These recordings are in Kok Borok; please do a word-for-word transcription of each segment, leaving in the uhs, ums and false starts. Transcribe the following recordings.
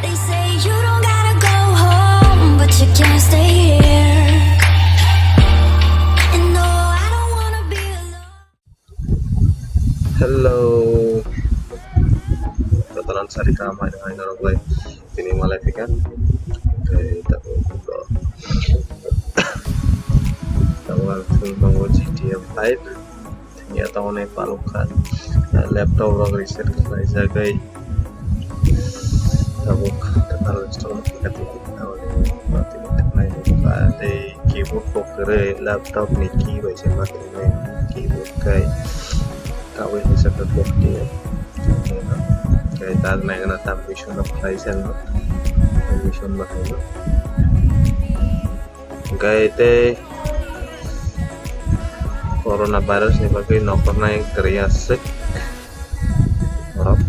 They say you don't gotta go home, but you can't stay here. And no, I don't wanna be alone. Hello. Kotolan sari kam hai hai norok bai. Tini malai pikan. Oke, tak. Tawa tongo G T A five. Ya, tongni palukha. Laptop rok reset khlaijagwi. Tabuk kwtal restaurant kati kati tei keyboard bo kwrwi laptop ni key bai se ma tongwi keyboard kai kawi hai sakha kok tei kai tak nai gana tam mission rok khlai se mission bahai no. Hwnkhe tei corona virus ni bagwi nokornai kwrwi aswk borok.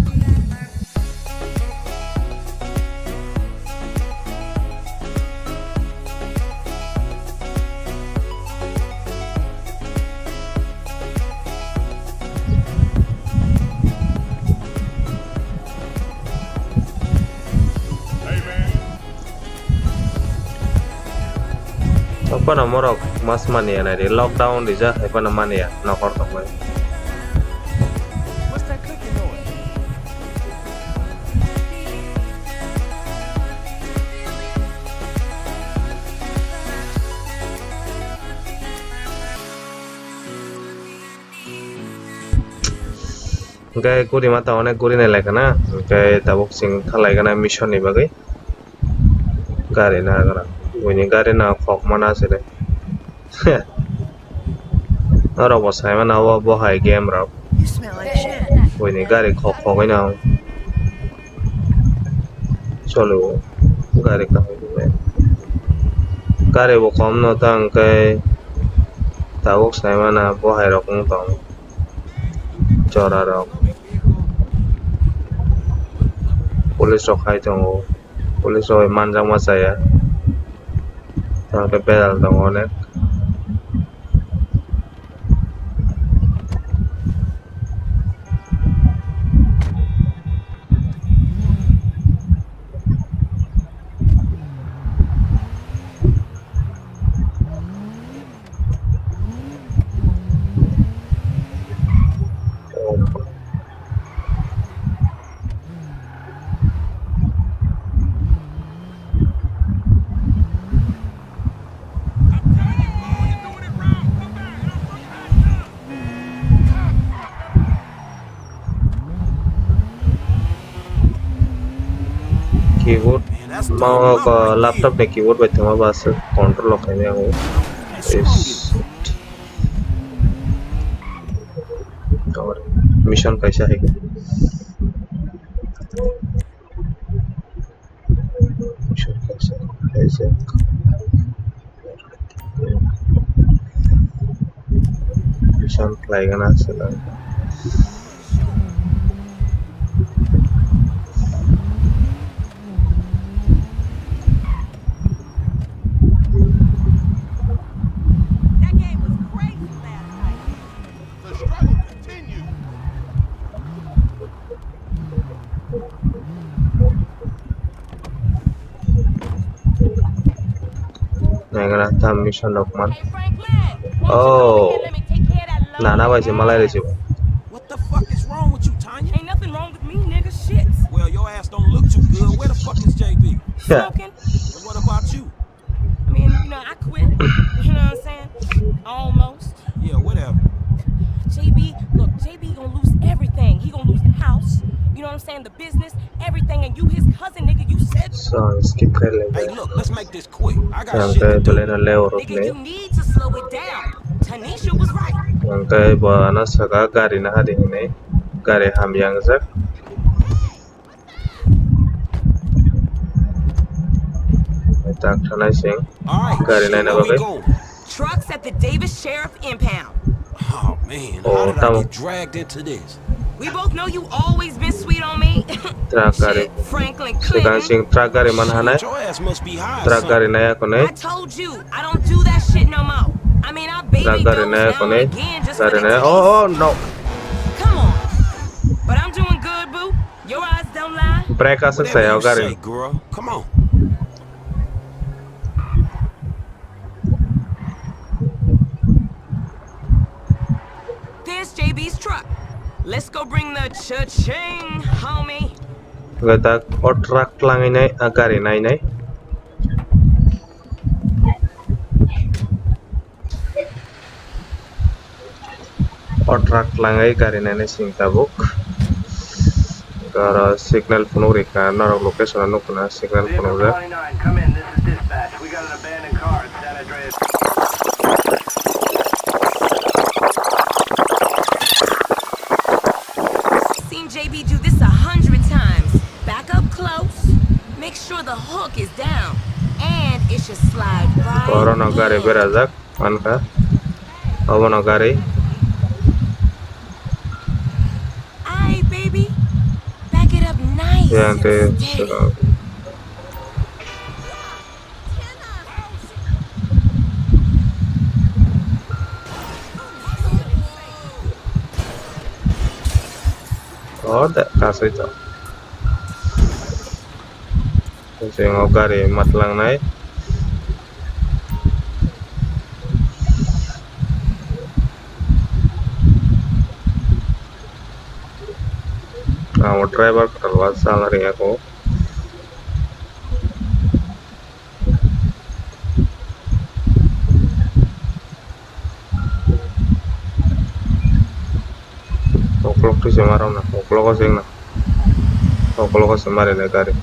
Ophano morok mas mania nai di, lockdown rijak hai phano mania nokor tongmani. Hwnkhe guri mata onek guri nai lai kana, hwnkhe tabuk chwng kha lai kana mission ni bagwi. Gari na gana, buini gari na khok mana se de. Norok bo sai mano obo, bo hai game rok. You smell like shit. Buini gari khok khogwi no. Cholo, gari kaham khe. Gari bo kom no ta hwnkhe tabuk sai mana bo hai rok wng tong. Chora rok. Police rok hai tongo. Police rok bai manjakma chaya. Tamo khe beral tongo onek. Keyboard, ma, ko, laptop ni keyboard bai thwngma ba aswk control o khainai ang. Is, mission kaisa hai. Mission khlai gana se lang. That game was crazy last night. The struggle continues. Naigra tam mission rok man. Oh. Nana bai se malai resi. What the fuck is wrong with you, Tanya? Ain't nothing wrong with me, nigga. Shit. Well, your ass don't look too good. Where the fuck is J B? Yeah. Smoking. And what about you? I mean, you know, I quit. You know what I'm saying? Almost. Yeah, whatever. J B, look, J B gonna lose everything. He gonna lose the house. You know what I'm saying? The business, everything. And you his cousin, nigga. You said. So, skip kar le. Hey, look, let's make this quick. I got shit to do. Nigga, you need to slow it down. Tanisha was right. Hwnkhe bo ano saka gari naha di hinwi. Gari hamya wngjak. Tak thanai sing. Gari naina bagwi. Trucks at the Davis Sheriff Impound. Oh man, how did I get dragged into this? We both know you always been sweet on me. Truck gari. Shit, Franklin Clinton. Sikang sing truck gari man hanai. Your ass must be high or something. Truck gari nai akonai. I told you, I don't do that shit no more. I mean, I baby girls now and again just for the taste. Truck gari nai akonai. Oh, oh, no. Come on. But I'm doing good, boo. Your eyes don't lie. Brake aswk saya o gari. Whatever you say, girl. Come on. There's J B's truck. Let's go bring the cha-ching, homie. Hwnkhe tak o truck tlangwi nai, a gari nai nai. O truck tlangwi gari nai nai sing tabuk. Oro signal phunuk rikha, norok location o nukuna signal phunukjak. Vehicle twenty-nine, come in. This is dispatch. We got an abandoned car at San Andreas. Seen J B do this a hundred times. Back up close. Make sure the hook is down. And it should slide right in. Oro no gari berajak. Mankha. Obono gari. Aye, baby. Back it up nice and steady. Oh, da, kasai to. Jeng o gari matlangnai. Amo driver kwtal wa chalna ringya kho. Ukulok twi se ma rwna, ukulok o se wngna, ukulok o se ma rwnai gari.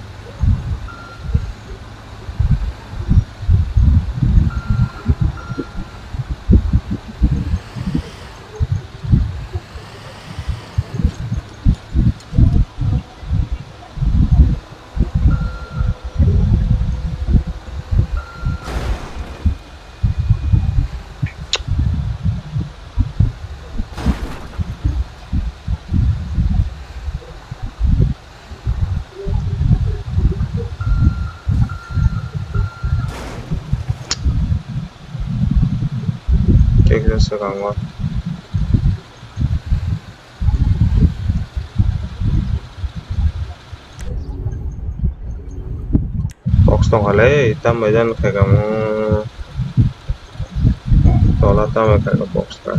Ekjon swkango. Box tongkha le, tambai jan khaikha mo. Tola tambai khaikha box ta.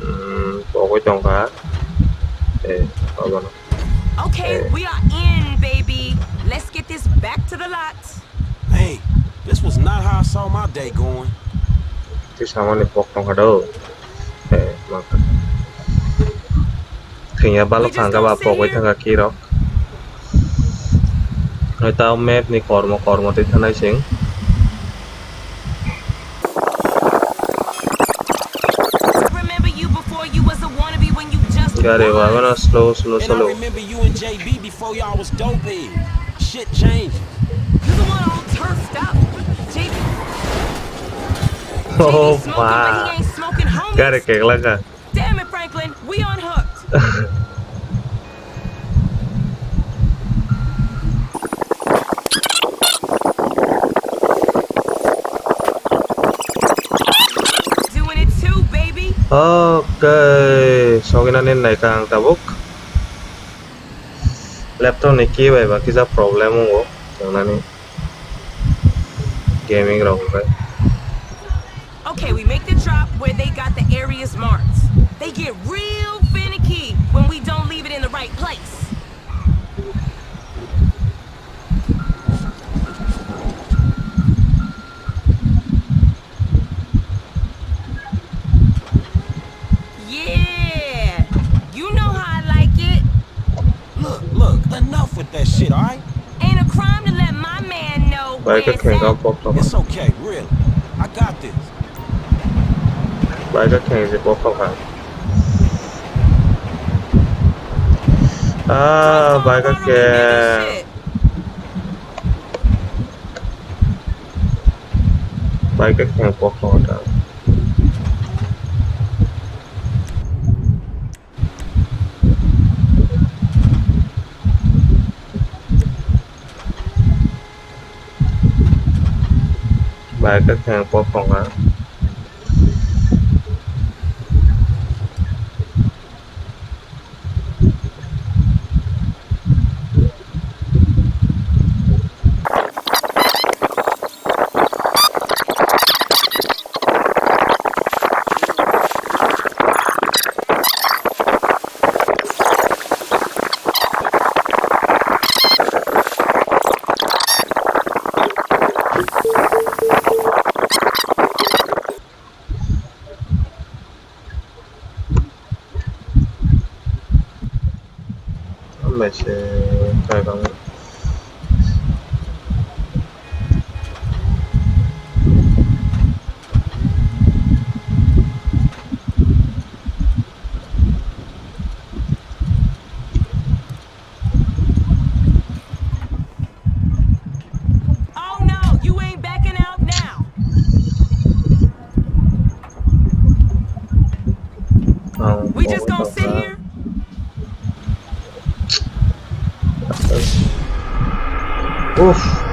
Hmm, pogwi tongkha. Eh, abono. Okay, eh, we are in, baby. Let's get this back to the lot. Hey, this was not how I saw my day going. Twi samani pok tongkha do. Eh, mangkha. Thwngya balok thangkha ba pogwi thangkha kirok. Hai ta map ni kormo kormo twi thanai sing. Remember you before you was a wannabe when you just won. Gari wa, mana slow, slow, slow. And I remember you and J B before y'all was dope heads. Shit changed. You the one all turfed up. J B, oh, J B smoking, but he ain't smoking homies. Gari keklaka. Damn it, Franklin, we unhooked. Doing it too, baby. Okay, sogwi nani naikha ang tabuk. Laptop ni key bai ba kisa problem wngo tongnani. Gaming rok bai. Okay, we make the drop where they got the areas marked. They get real finicky when we don't leave it in the right place. Yeah, you know how I like it. Look, look, enough with that shit, all right? Ain't a crime to let my man know where it's at. It's okay, really. I got this. Bai ka kheng je bokol ha. Ah, bai ka kheng. Bai ka kheng bokol ha. Bai ka kheng bokol ha. Bai se kaiba. Oh no, you ain't backing out now. Oh, We just gonna sit here? Uff.